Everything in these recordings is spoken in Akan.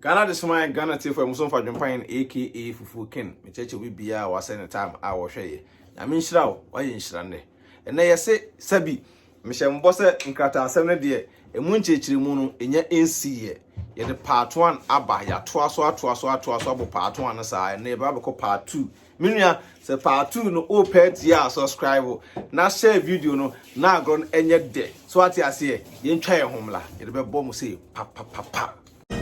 Ghana de soma Ghana tiefo mu so mfa dwempan aka Fufu Ken. Mekyerɛkyerɛ obi biara a wasɛ ne time a wɔhwɛ yɛ. Nyame nhyira wo, wayɛ nhyira nnɛ. Ɛnnɛ yɛse sɛbi mehyɛ mbɔ sɛ nkrataasɛm no deɛ emu nkyerɛkyerɛmu no ɛnya nsiiɛ. Yɛde part 1 aba, yɛatoa so atoa so atoa so abɔ part 1 no saa. Ɛnnɛ yɛbɛba abɛkɔ part 2. Me nua, sɛ part 2 no wopɛ tie a, subscribe na share video no na agorɔ no ɛnyɛ dɛ. So ate aseɛ, yɛntwa yɛn ho mmla. Yɛde bɛbɔ mo sei papapapa.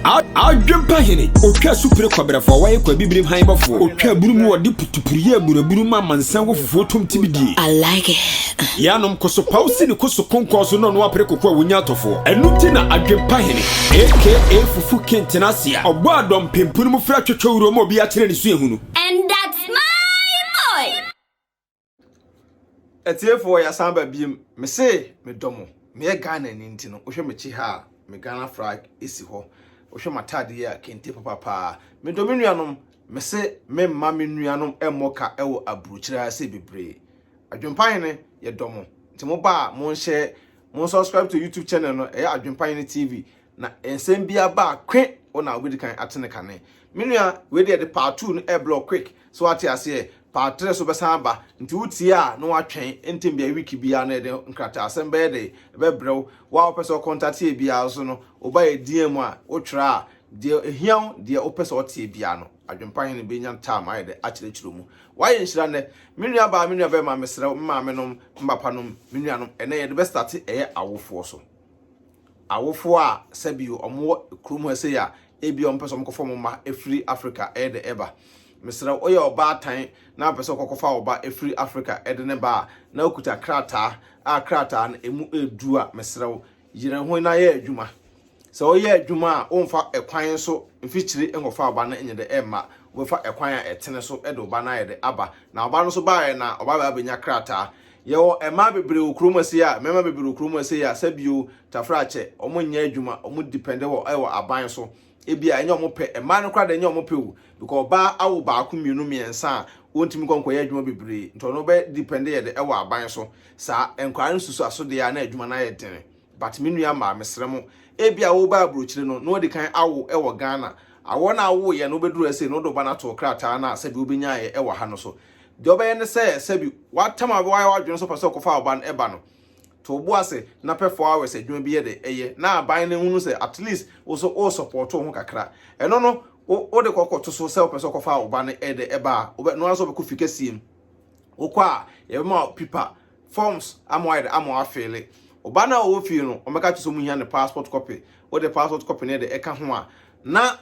Adwempa hene otwa supere kɔbrɛfoɔ a wɔyɛ kɔ abibirim han bɔfoɔ otwa aburu mu wɔde putupuruyɛ aburaburu ma amansan wɔ fufuo tom tibidie. I like it. Yɛanom kosopaw si ne koso konkɔn so na ɔno apere koko a wonya atɔfoɔ. Ɛno nti na Adwempa hene aka Fufu Kentena ase a ɔbɔ adɔmpempu no mu fira twetwe wuro ma obi akyerɛ ne suahunu. And that's my boy. Atiefoɔ, yɛasan ba biem. Mese medɔ mo. Meyɛ Ghana ni nti no, wohwɛ m'akyi ha a, me Ghana flag esi hɔ. Wohwɛ m'ataadeɛ a, kente papapaa. Medɔ me nuanom. Mese memma me nuanom ɛmmɔ ka ɛwɔ aburokyire ha sɛ bebree. Adwempa hene, yɛdɔ mo. Nti mo ba a, monhyɛ, mon subscribe to YouTube channel no, ɛyɛ Adwempa Hene TV. Na nsɛm bi aba a, kwe wo na wobɛdi kan ate ne kane. Me nua, wei deɛ de part 2 no ɛblɔ quick. So ate aseɛ, part 3 so bɛsan aba. Nti wotie a na watwɛn ntem bia week biara na yɛde nkrataa asɛm bɛyɛ de ɛbɛbrɛ wo. Wo a wopɛ sɛ ɔcontact biara so no, woba yɛ DM a, wotwerɛ a, deɛ ehia wo, deɛ wopɛ sɛ ɔteɛ biara no, Adwempa Hene bɛnya time ayɛ de akyerɛkyerɛ mu. Wayɛ nhyira nnɛ. Me nua baa, me nua bɛrima, mesrɛ wo, me maame nom, me papa nom, me nuanom, ɛnɛ yɛde bɛstart ɛyɛ awofoɔ so. Awofoɔ a sɛbi ɔmo wɔ kurom ha sei a, ebi ɔmo pɛ sɛ ɔmo kɔfa ɔmo mma efiri Africa ɛyɛ de ɛba. Mesrɛ wo, woyɛ ɔbaatan na apɛ sɛ ɔkɔkɔfa ɔba efiri Africa ɛde ne ba a, na okuta krataa a krataa no emu edu a, mesrɛ wo, yere ho na yɛ adwuma. Sɛ woyɛ adwuma a, womfa ɛkwan so mfikyire nkɔfa ɔba no nyɛ de ɛmma. Wobɛfa ɛkwan a ɛtene so ɛde ɔba no ayɛ de aba. Na ɔba no nso baeɛ na ɔba bɛ abɛnya krataa. Yɛwɔ mmaa bebree wɔ kurom ase a, mmarima bebree wɔ kurom ase a, sɛbio tafra akyɛ, ɔmo nyɛ adwuma, ɔmo depend wɔ ɛwɔ aban so. Ebi a ɛnyɛ ɔmo pɛ, mmaa no koraa de ɛnyɛ ɔmo pɛ o, because ɔbaa awo baako, mmienu, mmiɛnsa a, wɔntumi nkɔ nkɔyɛ adwuma bebree, nti ɔno bɛ depend yɛ de ɛwɔ aban so. Saa nkwaraa no susu aso deɛ a, na adwuma no ayɛ den. But me nua maa, mesrɛ mo, ebi a woba aburokyire no na wɔde kan awo ɛwɔ Ghana, awɔ no awo yɛ no, wobɛduru ɛsɛ no, wode ɔba no ato krataa no a sɛbi wobɛnya yɛ ɛwɔ ha no so. Deɛ ɔbɛyɛ ne sɛ, sɛbi watam a wayɛ wadwene so pɛ sɛ ɔkɔfa ɔba no ɛba no, to bo ase na pɛ 4 hours adwuma bi yɛ de ɛyɛ na aban no hunu sɛ at least wo so wo support wo ho kakra. Ɛno no wo wode kɔkɔto so sɛ wopɛ sɛ ɔkɔfa ɔba no ɛde ɛba a, wobɛ no ara wobɛkɔ fi kɛseɛ mu. Wokɔ a, yɛbɛma wo paper forms ama wayɛ de ama wafill. Ɔba no a ɔwɔ fie no, ɔmɛka kyerɛ sɛ ɔmo hia ne passport copy. Wode passport copy no de ɛka ho a, na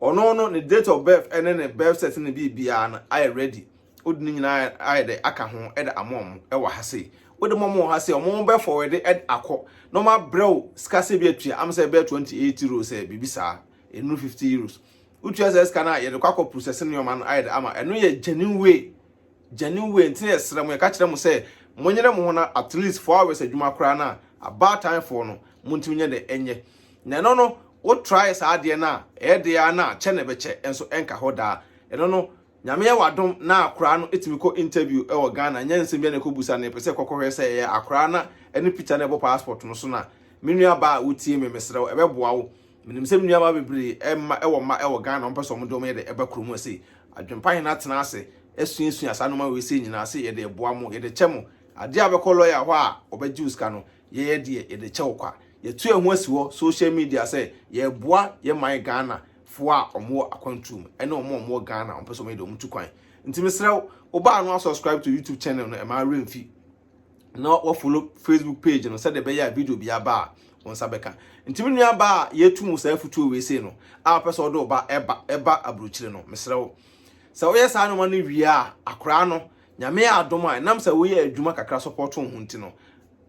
ɔno no ne date of birth ɛne ne birth cert ne biribiara no ayɛ ready. Wode ne nyinaa ayɛ de aka ho ɛde ama ɔmo ɛwɔ ha sei. Wode mo ɔmo wɔ ha sei, ɔmo bɛ forward ɛde akɔ na ɔmo abrɛ wo sika sɛ bi atua am sɛ ɛbɛyɛ €28 sɛ biribi saa, ɛnuru €50. Wotua sɛ sika no a, yɛde kɔ akɔ process nneɛma no ayɛ de ama. Ɛno yɛ genuine way, genuine way. Nti yɛsrɛ mo, yɛka kyerɛ mo sɛ monyere mo ho na at least 4 hours adwuma koraa no a, abaatan no montumi nyɛ de ɛnyɛ. Na ɛno no, wo try saa adeɛ no a, ɛyɛ deɛ a na kyɛ na ɛbɛkyɛ nso ɛnka hɔ daa. Ɛno no, Nyame yɛ wadom na akwaraa no ɛtumi kɔ interview ɛwɔ Ghana, nyɛ nsɛm bi na ɛkɔbusa no, ɛpɛ sɛ kɔkɔhwɛ sɛ ɛyɛ akwaraa na ɛne picture na ɛbɔ passport no so. Na me nua baa a wotie me, mesrɛ wo, ɛbɛboa wo. Menim sɛ me nua baa bebree ɛma ɛwɔ mma ɛwɔ Ghana, ɔmpɛ sɛ ɔmo de ɔmo yɛ de ɛba kurom ase. Adwempa hene atena ase asuasua saa nneɛma wei sɛ nyinaa sɛ yɛde ɛboa mo, yɛde kyɛ mo adeɛ a bɛkɔ lawyer hɔ a ɔbɛgye wo sika no, yɛyɛ deɛ yɛde kyɛ wo kwa. Yɛtu ɛho asi hɔ social media sɛ yɛboa yɛ man Ghana foɔ a ɔmo wɔ akwantuo mu ɛne ɔmo a ɔmo wɔ Ghana ɔmo pɛ sɛ ɔmo yɛ de ɔmo tu kwan. Nti mesrɛ wo, wobaa no asubscribe to YouTube channel no, ɛma remfi na wɔfollow Facebook page no sɛdeɛ ɛbɛyɛ a video bi aba a, wɔn nsa bɛka. Nti me nua ba a yɛtu mu saa afutuo wei sei no a, wɔpɛ sɛ ɔde ɔba ɛba ɛba aburokyire no, mesrɛ wo, sɛ woyɛ saa nneɛma no wie a, akwaraa no, Nyame yɛ adom a, ɛnam sɛ woyɛ adwuma kakra support wo ho nti no,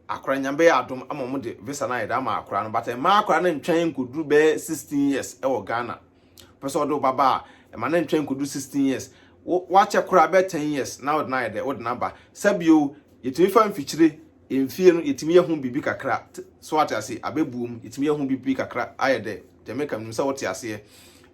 akwaraa, Nyame bɛyɛ adom ama ɔmo de visa no ayɛ de ama akwaraa no. But ɛma akwaraa no ntwɛn nkɔduru bɛyɛ 16 years ɛwɔ Ghana. Pɛ sɛ ɔde wo ba a, ɛma no ntwɛn nkɔduru 16 years. Wakyɛ koraa bɛyɛ 10 years na wode no ayɛ dɛ wode no aba. Sɛbio yɛtumi fa mfikyire mfie no, yɛtumi yɛ ho biribi kakra so ate ase abɛbuom, yɛtumi yɛ ho biribi kakra ayɛ dɛ. Deɛ meka, menim sɛ wote aseɛ.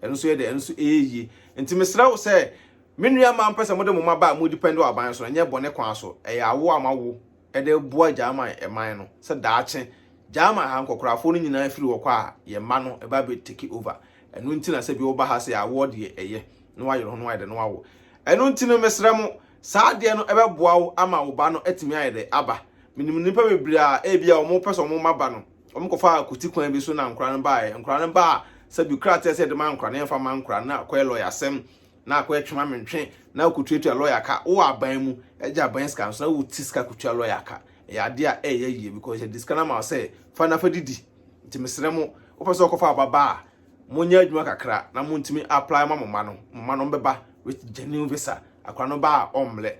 Ɛno nso yɛ dɛ, ɛno nso ɛyɛ yie. Nti mesrɛ wo sɛ me nua maa mpɛ sɛ mode mo mma ba a, mo depend wɔ aban so no, ɛnyɛ bɔne kwan so. Ɛyɛ awo a mawo ɛde boa German ɛman no sɛ daakye German ha nkɔkorafoɔ no nyinaa firi hɔ kɔ a, yɛn mma no ɛba bɛ take over. Ɛno nti na sɛ bi woba ha sɛ awoɔ deɛ ɛyɛ na wayere ho na wayɛ dɛ na wawo. Ɛno nti no mesrɛ mo, saa adeɛ no ɛbɛboa wo ama wo ba no atumi ayɛ dɛ aba. Menim nnipa bebree a ebi a wɔn pɛ sɛ wɔn mma ba no, wɔn kɔfa kuti kwan bi so na nkora no baeɛ. Nkora no ba a, sɛ bi krataa sɛ yɛde ma nkora no, yɛmfa ma nkora no na akɔyɛ lɔya asɛm, na akɔyɛ twema mentwe, na wokɔtuatua lɔya ka. Wowɔ aban mu, agye aban sika nso na woti sika kɔtua lɔya ka. Ɛyɛ adeɛ a ɛyɛ yie because yɛde sika no ama wo sɛ fa na fa didi. Nti mesrɛ mo, wopɛ sɛ wokɔfa wo ba ba a, monyɛ adwuma kakra na montumi apply ma mo mma no. Mo mma no bɛba with genuine visa. Akora no ba a ɔmmlɛ.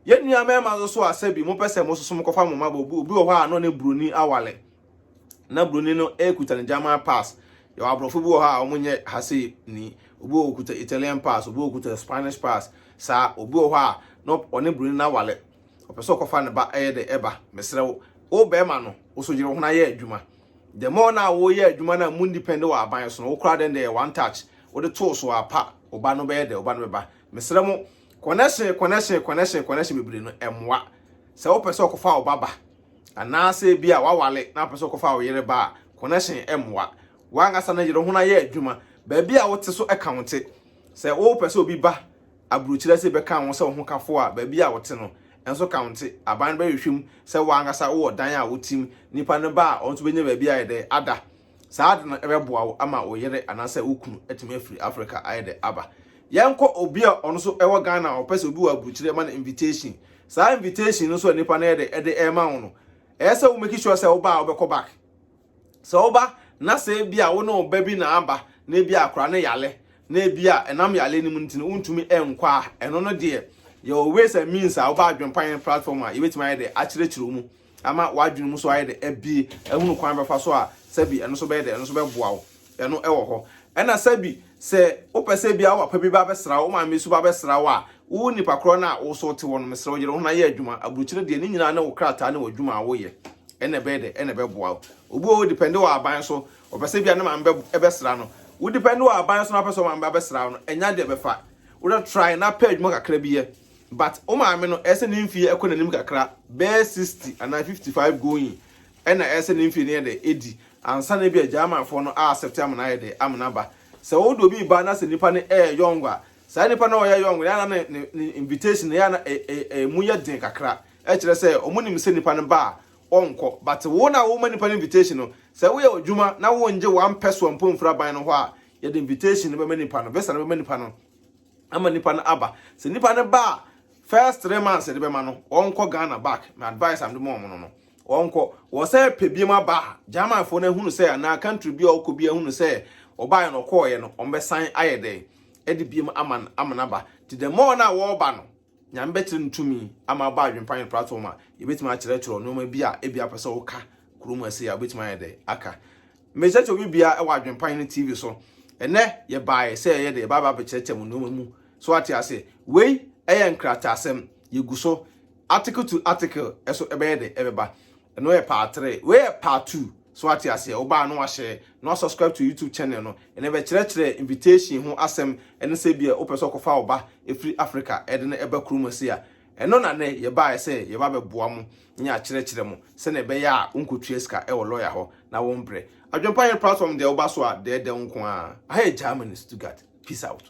Yɛn nua mmarima nso so a sɛbi mopɛ sɛ mo soso mokɔfa mo mma ba, obi wɔ hɔ a na ɔne buroni awale. Na buroni no ekuta ne German pass. Yɛwɔ aborɔfo bi wɔ hɔ a wɔnyɛ ha sei ni. Obi wɔ okuta Italian pass, obi wɔ okuta Spanish pass. Saa obi wɔ hɔ a na ɔne buroni no awale. Ɔpɛ sɛ ɔkɔfa ne ba ɛyɛ de ɛba. Mesrɛ wo, wo bɛrima no, wo so yere wo ho na yɛ adwuma. The more na woyɛ adwuma na mu depend wɔ aban so no, wo koraa den deɛ one touch. Wode too so apa, wo ba no bɛyɛ dɛ, wo ba no bɛba. Mesrɛ mo, connection, connection, connection, connection bebree no ɛmmoa. Sɛ wopɛ sɛ ɔkɔfa wo ba ba, anaasɛ bi a wawale na wopɛ sɛ ɔkɔfa wo yere ba a, connection ɛmmoa. Wankasa no yere ho na yɛ adwuma. Baabi a wote so ɛka wo te. Sɛ wopɛ sɛ obi ba aburokyerɛ sɛ bɛka wo sɛ wo ho kafo a, baabi a wote no nso ka wo te. Aban bɛhwehwɛ mu sɛ wankasa wowɔ dan a wotim, nipa no ba a ɔno nso bɛnya baabi ayɛ dɛ ada. Saa ade no ɛbɛboa wo ama wo yere anaasɛ wo kunu atumi afiri Africa ayɛ dɛ aba. Yɛnkɔ obi a ɔno nso ɛwɔ Ghana a ɔpɛ sɛ obi wɔ aburokyerɛ ma no invitation. Saa invitation no nso a nipa no yɛ dɛ ɛde ɛrema wo no, ɛyɛ sɛ wo make sure sɛ woba a wobɛkɔ back. Sɛ woba na sɛ ebi a wo ne wo ba bi na aba na ebi a akora ne yale na ebi a ɛnam yale no mu nti no wontumi nkɔ a, ɛno no deɛ yɛwɔ ways and means a woba Adwempa Yɛn platform a yɛbɛtumi ayɛ dɛ akyerɛkyerɛ wo mu ama w'adwene mu so ayɛ dɛ abie ahunu kwan bɛfa so a sɛbi ɛno nso bɛyɛ dɛ ɛno nso bɛboa wo. Ɛno ɛwɔ hɔ. Ɛna sɛbi sɛ wopɛ sɛ bi a wo papa bi ba bɛsra wo, wo maame so ba bɛsra wo a, wo nipa korɔ no a wo so te hɔ no, mesrɛ wo yere wo ho na yɛ adwuma. Aburokyire deɛ ne nyinaa ne wo krataa ne w'adwuma a woyɛ ɛna ɛbɛyɛ dɛ ɛna ɛbɛboa wo. Obi wɔ hɔ depende wɔ aban so, ɔpɛ sɛ bi a ne maame bɛ ɛbɛsra no. Wo depende wɔ aban so na wopɛ sɛ wo maame ba bɛsra wo no, ɛnya deɛ bɛfa. Wode try na pɛ adwuma kakra bi yɛ. But wo maame no ɛsɛ ne mfie ɛkɔ n'anim kakra, bɛyɛ 60 anaa 55 going ɛna ɛsɛ ne mfie no yɛ dɛ ɛdi ansa na bi a Germanfoɔ no a accept ama no ayɛ dɛ ama no aba. Sɛ wode obi ba na sɛ nipa no ɛyɛ young a, saa nipa no a ɔyɛ young no yɛ na ne invitation no yɛ na ɛmu yɛ den kakra. Ɛkyerɛ sɛ ɔmo nim sɛ nipa no ba a ɔnkɔ. But wo na woma nipa no invitation no, sɛ woyɛ adwuma na wongye one pesewa mpo mfiri aban no hɔ a, yɛde invitation no bɛma nipa no, visa no bɛma nipa no ama nipa no aba. Sɛ nipa no ba a, first 3 months yɛde bɛma no, ɔnkɔ Ghana back. My advice am de ma ɔmo no, ɔnkɔ. Wɔ sɛ pɛ bi mu aba a, Germanfoɔ no ahunu sɛ anaa country bi a ɔkɔ bi ahunu sɛ ɔbaeɛ no ɔkɔɔyɛ no, ɔmbɛsan ayɛ dɛn ɛde bi mu ama ama no aba. Nti the more na wɔreba no, Nyame bɛkyerɛ no tumi ama aba Adwempa Yɛn platform a yɛbɛtumi akyerɛkyerɛ nneɛma bi a ebi apɛ sɛ woka kurom ase a wobɛtumi ayɛ dɛ aka. Mekyerɛkyerɛ obi bia ɛwɔ Adwempa Yɛn TV so. Ɛnɛ yɛbaeɛ sɛ yɛyɛ dɛ yɛba abɛkyerɛkyerɛ mu nneɛma mu so ate ase. Wei ɛyɛ nkrataasɛm, yɛgu so article to article ɛso ɛbɛyɛ dɛ ɛbɛba. Ɛno yɛ part 3, wei yɛ part 2 so ate aseɛ. Wobaa no wahyɛ na wasubscribe to YouTube channel no. Ɛnɛ bɛkyerɛkyerɛ invitation ho asɛm ɛne sɛ bi a wopɛ sɛ ɔkɔfa wo ba ɛfiri Africa ɛde no ɛba kurom ase a, ɛno na nɛ yɛbaeɛ sɛ yɛba bɛboa mo ne akyerɛkyerɛ mo sɛnea ɛbɛyɛ a wonkɔtua sika ɛwɔ lawyer hɔ na wɔmbrɛ. Adwempa Yɛn platform deɛ, woba so a dɛɛdɛw nko a. Aha yɛ Germany, Stuttgart. Peace out.